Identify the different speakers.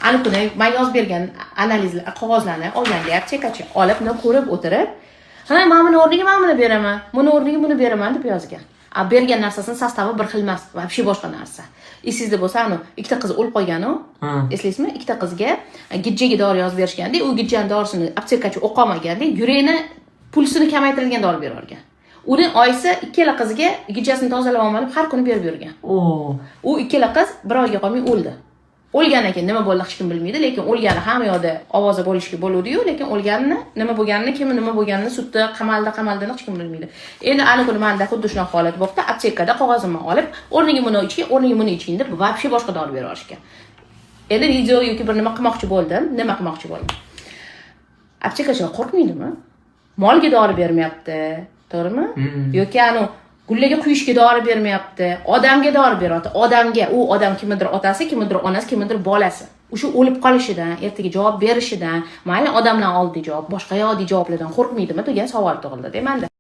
Speaker 1: Ani kuni man yozib bergan analizlar qog'ozlarni olganda aptekachi olib, buni ko'rib o'tirib, "Ha, mana buni o'rniga mana buni beraman, buni o'rniga buni beraman", deb yozgan. A bergan narsasini состав i bir xil emas, вообще boshqa narsa. Esingizda bo'lsa, anu ikkita qiz o'lib qolganu, eslaysizmi? Ikkita qizga gijjaga dori yozib berishganda, u gijjani dorisini aptekachi o'qolmaganda, yurakni pulsini kamaytirilgan dori berib yuborgan. Uni oyisi ikkala qizga gijjasini tozalab olman deb har kuni berib yurgan. U ikkala qiz bir oyga qolmay o'ldi. O'lgandan keyin nima bo'ldi, hech kim bilmaydi, lekin o'lgani hamma yoqda ovoza bo'lishga bo'luvdiyu, lekin o'lganini, nima bo'lganini, kim nima bo'lganini, sudda qamaldi, qamaldini hech kim bilmaydi. Endi ani kuni manda xuddi shunaqa holat bo'libdi. Aptekada qog'ozimni olib, "O'rniga buni iching, o'rniga buni iching", deb вообще boshqa dori berib yuborishgan. Endi video yoki bir nima qilmoqchi bo'ldim. Nima qilmoqchi bo'ldim? Aptekachilar qo'rqmaydimi? Molga dori bermayapti, to'g'rimi? Yoki anu gullaga quyishga dori bermayapti, odamga dori beryapti. Odamga, u odam kimnidir otasi, kimnidir onasi, kimnidir bolasi. O'sha o'lib qolishidan, ertaga javob berishidan, mayli, odamlar oldida javob, boshqa yoqdagi javoblardan qo'rqmaydimi degan savol tug'ildi manda.